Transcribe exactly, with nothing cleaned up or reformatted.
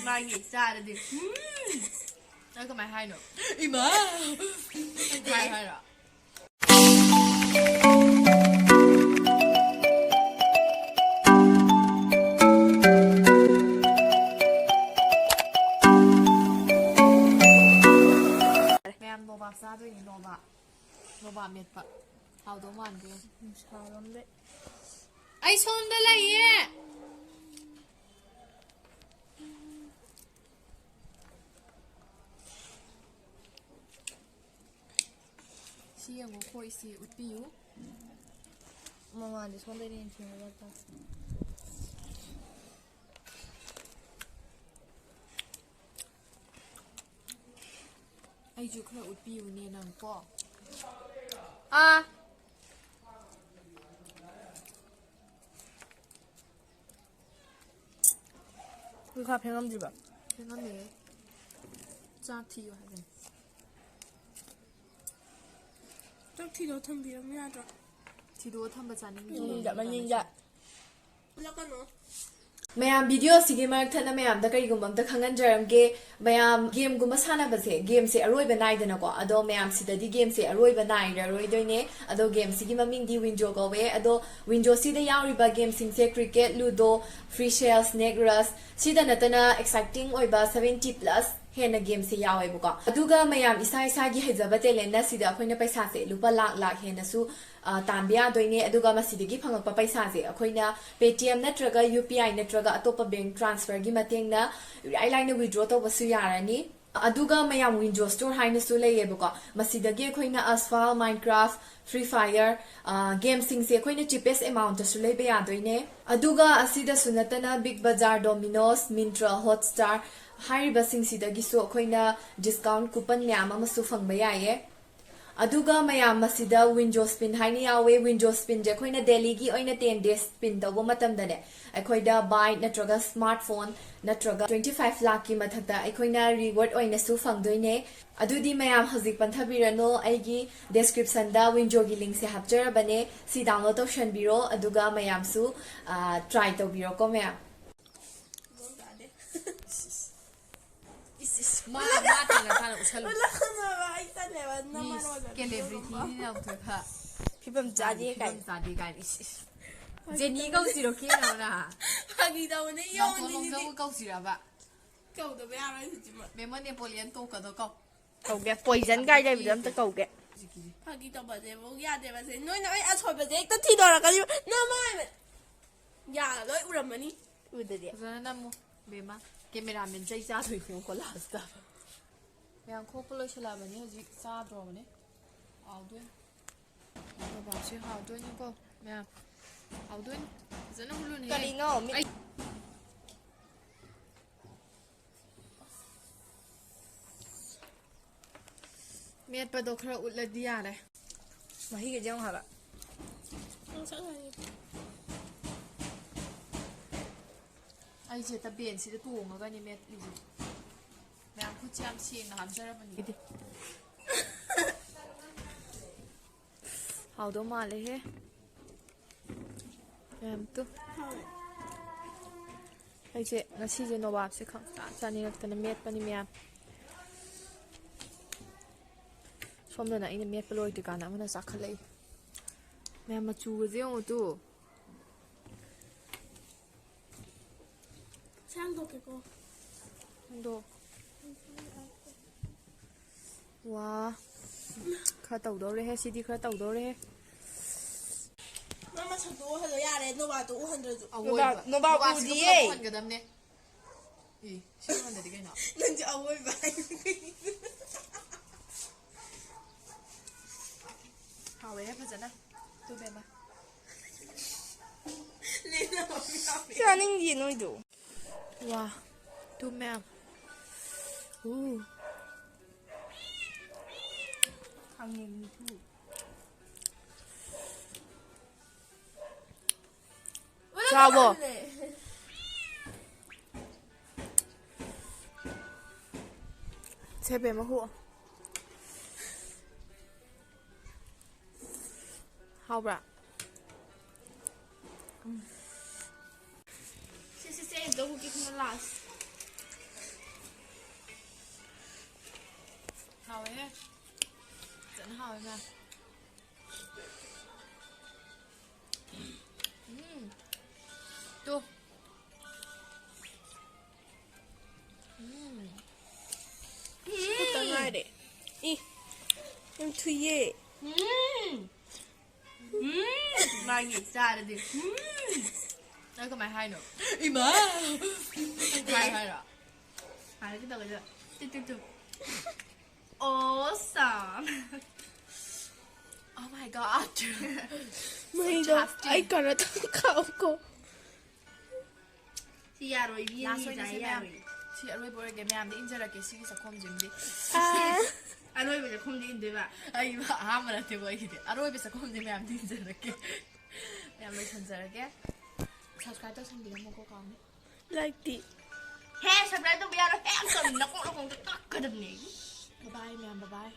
ꯆꯥꯒꯦ, ꯆꯥꯔꯗꯤ꯫ ꯎꯝ꯫ ꯅꯪ ꯀꯃꯥꯏ ꯍꯥꯏꯅꯣ? ꯏꯃꯥ! ꯅꯪ ꯀꯃꯥꯏ ꯍꯥꯏꯅꯣ? ꯃꯌꯥꯝ ꯅꯣꯕꯥꯞ ꯆꯥꯗꯣꯏꯅꯦ, ꯅꯣꯕꯥꯞ꯫ ꯅꯣꯕꯥꯞ ꯃꯦꯠꯄ꯫ ꯍꯥꯎꯗꯧ ꯃꯥꯟꯗꯦ꯫ ꯅꯨꯡꯁꯥꯔꯣꯝꯗ꯫ ꯑꯩ ꯁꯣꯝꯗ ꯂꯩꯌꯦ꯫ ꯁꯤ ꯌꯦꯡꯉꯨ, ꯑꯩꯈꯣꯏ ꯏꯆꯦ ꯎꯠꯄꯤꯌꯨ꯫ ꯃꯃꯥꯟꯗꯤ ꯁꯣꯝꯗꯩꯅ ꯍꯦꯟꯅ ꯊꯦꯡꯅ ꯆꯠꯄ꯫ ꯑꯩꯁꯨ ꯈꯔ ꯎꯠꯄꯤꯌꯨꯅꯦ ꯅꯪ ꯀꯣ꯫ ꯑꯥ꯫ ꯈꯨꯠꯈꯥ ꯐꯦꯡꯉꯝꯗ꯭ꯔꯤꯕ? ꯐꯦꯡꯉꯝꯃꯦ꯫ ꯆꯥꯛ ꯊꯤꯌꯨ ꯍꯥꯏꯕꯅꯦ꯫ ꯆꯥꯛ ꯊꯤꯗꯣꯛꯑ ꯊꯝꯕꯤꯔꯝꯃꯨ ꯌꯥꯗ꯭ꯔꯣ? ꯊꯤꯗꯣꯛꯑ ꯊꯝꯕ ꯆꯥꯅꯤꯡꯗꯦ꯫ ꯃꯅꯤꯡꯗ, ꯃꯅꯤꯡꯗ꯫ ꯄꯨꯜꯂꯛꯀꯅꯣ꯫ ꯃꯌꯥꯝ, ꯚꯤꯗꯤꯑꯣ ꯑꯁꯤꯒꯤ ꯃꯔꯛ ꯊꯠꯅ ꯃꯌꯥꯝꯗ ꯀꯔꯤꯒꯨꯝꯕ ꯑꯝꯇ ꯈꯪꯍꯟꯖꯔꯝꯒꯦ꯫ ꯃꯌꯥꯝ, ꯒꯦꯝꯒꯨꯝꯕ ꯁꯥꯟꯅꯕꯁꯦ, ꯒꯦꯝꯁꯦ ꯑꯔꯣꯏꯕ ꯅꯥꯏꯗꯅꯀꯣ꯫ ꯑꯗꯣ ꯃꯌꯥꯝ, ꯁꯤꯗꯗꯤ ꯒꯦꯝꯁꯦ ꯑꯔꯣꯏꯕ ꯅꯥꯏꯔꯔꯣꯏꯗꯣꯏꯅꯦ꯫ ꯑꯗꯣ ꯒꯦꯝꯁꯤꯒꯤ ꯃꯃꯤꯡꯗꯤ ꯋꯤꯟꯖꯣ ꯀꯧꯋꯦ꯫ ꯑꯗꯣ ꯋꯤꯟꯖꯣꯁꯤꯗ ꯌꯥꯎꯔꯤꯕ ꯒꯦꯝꯁꯤꯡꯁꯦ ꯀ꯭ꯔꯤꯀꯦꯠ, ꯂꯨꯗꯣ, ꯐ꯭ꯔꯤ ꯁꯦꯜ, ꯁ꯭ꯅꯦꯛ ꯔꯁ, ꯁꯤꯗ ꯅꯠꯇꯅ ꯑꯦꯛꯁꯥꯏꯇꯤꯡ ꯑꯣꯏꯕ ꯁꯚꯦꯟꯇꯤ ꯄ꯭ꯂꯁ ꯍꯦꯟꯅ ꯒꯦꯝꯁꯦ ꯌꯥꯎꯋꯦꯕꯀꯣ꯫ ꯑꯗꯨꯒ ꯃꯌꯥꯝ, ꯏꯁꯥ ꯏꯁꯥꯒꯤ ꯍꯩꯖꯕ ꯇꯦꯂꯦꯟꯅ ꯁꯤꯗ ꯑꯩꯈꯣꯏꯅ ꯄꯩꯁꯥꯁꯦ ꯂꯨꯄꯥ ꯂꯥꯛ ꯂꯥꯛ ꯍꯦꯟꯅꯁꯨ, ꯑ, ꯇꯥꯟꯕ ꯌꯥꯗꯣꯏꯅꯦ꯫ ꯑꯗꯨꯒ ꯃꯁꯤꯗꯒꯤ ꯐꯪꯉꯛꯄ ꯄꯩꯁꯥꯁꯦ ꯑꯩꯈꯣꯏꯅ ꯄꯦ ꯇꯤ ꯑꯦꯝ ꯅꯠꯇ꯭ꯔꯒ ꯌꯨ ꯄꯤ ꯑꯥꯏ ꯅꯠꯇ꯭ꯔꯒ ꯑꯇꯣꯞꯄ ꯕꯦꯡꯛ ꯇ꯭ꯔꯥꯟꯁꯐꯔꯒꯤ ꯃꯇꯦꯡꯅ ꯏꯔꯥꯏ ꯂꯥꯏꯅ ꯋꯤꯗ꯭ꯔꯣ ꯇꯧꯕꯁꯨ ꯌꯥꯔꯅꯤ꯫ ꯑꯗꯨꯒ ꯃꯌꯥꯝ, ꯋꯤꯟꯖꯣ ꯁ꯭ꯇꯣꯔ ꯍꯥꯏꯅꯁꯨ ꯂꯩꯌꯦꯕꯀꯣ꯫ ꯃꯁꯤꯗꯒꯤ ꯑꯩꯈꯣꯏꯅ ꯑꯁꯐꯥꯜ, ꯃꯥꯏꯟꯀ꯭ꯔꯥꯐ, ꯐ꯭ꯔꯤ ꯐꯥꯌꯔ, ꯑ, ꯒꯦꯝꯁꯤꯡꯁꯦ ꯑꯩꯈꯣꯏꯅ ꯆꯤꯄꯦꯁ ꯑꯦꯃꯥꯎꯟꯇꯁꯨ ꯂꯩꯕ ꯌꯥꯗꯣꯏꯅꯦ꯫ ꯑꯗꯨꯒ ꯑꯁꯤꯗꯁꯨ ꯅꯠꯇꯅ ꯕꯤꯛ ꯕꯖꯥꯔ, ꯗꯣꯃꯤꯅꯣꯁ, ꯃꯤꯟꯇ꯭ꯔꯥ, ꯍꯣꯠꯁ꯭ꯇꯥꯔ ꯍꯥꯏꯔꯤꯕꯁꯤꯡꯁꯤꯗꯒꯤꯁꯨ ꯑꯩꯈꯣꯏꯅ ꯗꯤꯁꯀꯥꯎꯟ ꯀꯨꯄꯟ ꯃꯌꯥꯝ ꯑꯃꯁꯨ ꯐꯪꯕ ꯌꯥꯏꯌꯦ꯫ ꯑꯗꯨꯒ ꯃꯌꯥꯝ, ꯃꯁꯤꯗ ꯋꯤꯟꯖꯣ ꯁ꯭ꯄꯤꯟ ꯍꯥꯏꯅ ꯌꯥꯎꯋꯦ꯫ ꯋꯤꯟꯖꯣ ꯁ꯭ꯄꯤꯟꯁꯦ ꯑꯩꯈꯣꯏꯅ ꯗꯦꯂꯤꯒꯤ ꯑꯣꯏꯅ ꯇꯦꯟ ꯗꯦꯖ ꯁ꯭ꯄꯤꯟ ꯇꯧꯕ ꯃꯇꯝꯗꯅꯦ, ꯑꯩꯈꯣꯏꯗ ꯕꯥꯏꯛ ꯅꯠꯇ꯭ꯔꯒ ꯁ꯭ꯃꯥꯔꯠ ꯐꯣꯟ ꯅꯠꯇ꯭ꯔꯒ ꯇ꯭ꯋꯦꯟꯇꯤ ꯐꯥꯏꯚ ꯂꯥꯛꯀꯤ ꯃꯊꯛꯇ ꯑꯩꯈꯣꯏꯅ ꯔꯤꯋꯥꯔꯗ ꯑꯣꯏꯅꯁꯨ ꯐꯪꯗꯣꯏꯅꯦ꯫ ꯑꯗꯨꯗꯤ ꯃꯌꯥꯝ, ꯍꯧꯖꯤꯛ ꯄꯟꯊꯕꯤꯔꯅꯨ, ꯑꯩꯒꯤ ꯗꯦꯁꯀ꯭ꯔꯤꯞꯁꯟꯗ ꯋꯤꯟꯖꯣꯒꯤ ꯂꯤꯡꯛꯁꯦ ꯍꯥꯞꯆꯔꯕꯅꯦ꯫ ꯁꯤ ꯗꯥꯎꯟꯂꯣꯗ ꯇꯧꯁꯟꯕꯤꯔꯣ, ꯑꯗꯨꯒ ꯃꯌꯥꯝꯁꯨ, ꯑ, ꯇ꯭ꯔꯥꯏ ꯇꯧꯕꯤꯔꯣꯀꯣ ꯃꯌꯥꯝ꯫ ꯏꯁ, ꯏꯁ, ꯃꯥ, ꯃꯥ ꯇꯥꯅ ꯇꯥꯅ ꯎꯠꯁꯜꯂꯨ꯫ ꯎꯠꯂꯛꯀꯅꯣꯕ, ꯑꯩ ꯇꯜꯂꯦꯕ, ꯏꯁ, ꯅꯃꯥꯏꯔꯣꯟꯗꯣ꯫ ꯀꯦꯂꯦꯕ꯭ꯔꯤꯇꯤꯅꯤꯅ ꯌꯥꯝ ꯊꯣꯏ ꯐ-, ꯐꯤꯕꯝ ꯆꯥꯗꯦ ꯐꯤꯕꯝ ꯀꯥꯏꯅ꯫ ꯆꯥꯗꯦ ꯀꯥꯏꯅ꯫ ꯏꯁ, ꯏꯁ꯫ ꯐꯥꯒꯤ ꯖꯦꯅꯤ ꯇꯧꯕꯅꯦ꯫ ꯀꯧꯁꯤꯔꯣ ꯀꯦꯅꯕꯅ? ꯐꯥꯒꯤ ꯇꯧꯕꯅꯦ, ꯅꯥꯎꯊꯣꯟ ꯌꯣꯡꯁꯤꯗꯤ꯫ ꯂꯣꯡꯖꯧ ꯀꯧꯁꯤꯔꯕ? ꯀꯧꯗꯕ ꯌꯥꯔꯣꯏ ꯍꯧꯖꯤꯛꯃꯛ꯫ ꯃꯦꯃꯣ ꯅꯦꯄꯣꯂꯤꯌꯟ ꯇꯣꯛꯀꯗꯣ ꯀꯧ꯫ ꯀꯧꯒꯦ꯫ ꯄꯣꯏꯖꯟ ꯀꯥꯏ ꯂꯩꯕꯗꯣ ꯑꯝꯇ ꯀꯧꯒꯦ꯫ ꯍꯧꯖꯤꯛꯀꯤꯁꯦ꯫ ꯐꯥꯒꯤ ꯇꯧꯕꯁꯦ ꯑꯃꯨꯛ ꯌꯥꯗꯦꯕꯁꯦ꯫ ꯅꯣꯏꯅ ꯑꯩ ꯑꯁꯣꯏꯕꯁꯦ ꯍꯦꯛꯇ ꯊꯤꯗꯣꯔꯛꯀꯅꯤ꯫ ꯅꯃꯥꯏ! ꯌꯥ ꯂꯣꯏ ꯎꯔꯝꯃꯅꯤ꯫ ꯎꯗꯗꯤ꯫ ꯐꯖꯅ ꯅꯝꯃꯨ, ꯕꯦꯝꯃ꯫ ꯀꯦꯃꯦꯔꯥꯃꯦꯟ ꯆꯩ ꯆꯥꯗꯣꯏꯅꯦ ꯌꯦꯡꯉꯨꯀꯣ ꯂꯥꯁꯇ꯫ ꯃꯌꯥꯝ ꯈꯣꯛꯄ ꯂꯣꯏꯁꯤꯜꯂꯛꯑꯕꯅꯤ ꯍꯧꯖꯤꯛ ꯆꯥꯗ꯭ꯔꯣꯕꯅꯦ꯫ ꯍꯥꯎꯗꯣꯏꯅꯤ꯫ ꯀꯕꯥꯞꯁꯦ ꯍꯥꯎꯗꯣꯏꯅꯤꯀꯣ ꯃꯌꯥꯝ꯫ ꯍꯥꯎꯗꯣꯏꯅꯤ꯫ ꯐꯖꯅ ꯍꯨꯜꯂꯨꯅꯦꯍꯦ꯫ ꯀꯔꯤꯅꯣ? ꯃꯤꯠ ꯑꯩ ꯃꯦꯠꯄꯗꯣ ꯈꯔ ꯎꯠꯂꯗꯤ ꯌꯥꯔꯦ꯫ ꯃꯍꯤꯒꯗꯤ ꯌꯦꯡꯉꯨ ꯍꯥꯏꯕ꯫ ꯑꯩꯁꯦ ꯍꯦꯛꯇ ꯕꯦꯟꯁꯤꯗ ꯇꯣꯡꯉꯒꯅꯤ ꯃꯦꯠꯂꯤꯁꯦ꯫ ꯃꯌꯥꯝ ꯈꯨꯠꯁꯦ ꯌꯥꯝ ꯁꯦꯡꯅ ꯍꯥꯝꯖꯔꯕꯅꯤ꯫ ꯍꯥꯎꯗꯧ ꯃꯥꯜꯂꯦꯍꯦ꯫ ꯃꯌꯥꯝ ꯇꯨ꯫ ꯑꯩꯁꯦ ꯉꯁꯤꯁꯦ ꯅꯣꯕꯥꯞꯁꯦ ꯈꯪꯆꯥ ꯆꯥꯅꯤꯡꯉꯛꯇꯅ ꯃꯦꯠꯄꯅꯤ ꯃꯌꯥꯝ꯫ ꯁꯣꯝꯗꯅ ꯑꯩꯅ ꯃꯦꯠꯄ ꯂꯣꯏꯗ꯭ꯔꯤꯀꯥꯟꯗ ꯑꯃꯅ ꯆꯥꯈꯠꯂꯛꯏ꯫ ꯃꯌꯥꯝ ꯃꯆꯨꯒꯁꯦ ꯌꯦꯡꯉꯨ ꯇꯨ꯫ ꯁꯦꯡꯗꯣꯛꯀꯦꯀꯣ꯫ ꯁꯦꯡꯗꯣꯛ꯫ ꯋꯥ꯫ ꯈꯔ ꯇꯧꯗꯧꯔꯦꯍꯦ, ꯁꯤꯗꯤ ꯈꯔ ꯇꯧꯗꯧꯔꯦꯍꯦ꯫ ꯃꯥ ꯃꯁꯛꯇꯣ ꯎꯍꯜꯂꯣ ꯌꯥꯔꯦ, ꯅꯣꯕꯥꯞꯇꯣ ꯎꯍꯟꯗ꯭ꯔꯁꯨ꯫ ꯑꯋꯣꯏꯕ꯫ ꯅꯣꯕꯥꯞ-, ꯅꯣꯕꯥꯞꯁꯤꯗ ꯎꯗꯤꯌꯦ꯫ ꯄꯨꯂꯞ ꯎꯍꯟꯒꯗꯕꯅꯦ꯫ ꯑꯦ, ꯁꯤ ꯎꯍꯟꯗꯗꯤ ꯀꯩꯅꯣ? ꯅꯪꯁꯨ ꯑꯋꯣꯏꯕ ꯍꯥꯏ꯫ ꯍꯥꯎꯋꯦꯍꯦ ꯐꯖꯅ꯫ ꯇꯨ ꯕꯦꯝꯃ꯫ ꯆꯥꯅꯤꯡꯗꯤꯌꯦ ꯅꯣꯏꯗꯣ꯫ ꯋꯥ, ꯇꯨ ꯃꯌꯥꯝ꯫ ꯎ꯫ ꯈꯥꯃꯦꯟ ꯅꯤꯐꯨ꯫ ꯆꯥꯕꯣ? ꯁꯦ ꯕꯦꯝꯃ ꯍꯨ꯫ ꯍꯥꯎꯕ꯭ꯔꯥ? ꯁꯦ, ꯁꯦ, ꯁꯦ, ꯑꯩ ꯑꯝꯇ ꯍꯨꯒꯦ, ꯈꯨꯠꯅ ꯂꯥꯛꯑꯁꯤ꯫ ꯍꯥꯎꯋꯦꯍꯦ꯫ ꯐꯖꯅ ꯍꯥꯎꯋꯦ ꯃꯌꯥꯝ꯫ ꯎꯝ꯫ ꯇꯨ꯫ ꯎꯝ꯫ ꯁꯤ ꯈꯛꯇ ꯉꯥꯏꯔꯦ꯫ ꯏ, ꯌꯥꯝ ꯊꯨꯏꯌꯦ꯫ ꯎꯝ꯫ ꯎꯝ꯫ ꯃꯥꯒꯤ ꯆꯥꯔꯗꯤ꯫ ꯎꯝ꯫ ꯅꯪ ꯀꯃꯥꯏ ꯍꯥꯏꯅꯣ? ꯏꯃꯥ! ꯀꯃꯥꯏ ꯍꯥꯏꯔꯣ? ꯍꯥꯏꯔꯒꯦ ꯇꯧꯕꯗ꯫ Two, two, two. Awesome! Oh my God! ꯃꯩꯗꯣ Fantastic! ꯑꯩ ꯀꯩꯅꯣ ꯇꯧ-, ꯀꯥꯎꯀꯣ꯫ ꯁꯤ ꯌꯥꯔꯣꯏ, ꯏꯕꯦꯝꯃ, ꯂꯥꯁ ꯁꯤ ꯑꯣꯏꯅ ꯆꯥ ꯁꯤ ꯃꯌꯥꯝ, ꯌꯥꯔꯣꯏ꯫ ꯁꯤ ꯑꯔꯣꯏꯕ ꯑꯣꯏꯔꯒꯦ, ꯃꯌꯥꯝꯗꯤ ꯏꯟꯖꯔꯛꯀꯦ, ꯁꯤꯒꯤ ꯆꯥꯛꯈꯣꯝꯁꯤꯃꯗꯤ꯫ ꯑꯥ꯫ ꯑꯔꯣꯏꯕ ꯆꯥꯛꯈꯨꯝꯗꯤ ꯏꯟꯗꯣꯏꯕ꯫ ꯑꯩ ꯑꯍꯥꯟꯕ ꯅꯠꯇꯦꯀꯣ ꯑꯩꯒꯤꯗꯤ꯫ ꯑꯔꯣꯏꯕ ꯆꯥꯛꯈꯨꯝꯗꯤ ꯃꯌꯥꯝꯗꯤ ꯏꯟꯖꯔꯛꯀꯦ꯫ ꯃꯌꯥꯝ ꯂꯣꯏꯁꯟꯖꯔꯒꯦ꯫ Subscribe ꯇꯧꯁꯟꯕꯤꯔꯝꯃꯣꯀꯣ, ꯀꯥꯎꯅꯤ꯫ Like T. ꯍꯦ, subscribe ꯇꯧꯕ ꯌꯥꯔꯣꯏ꯫ ꯍꯦ, ꯌꯥꯝ ꯇꯧꯔꯤ꯫ ꯅꯀꯣꯛ ꯅꯀꯣꯛꯇ ꯀꯛꯀꯗꯕꯅꯦ ꯑꯩꯒꯤ꯫ Bye bye, ꯃꯌꯥꯝ, bye bye꯫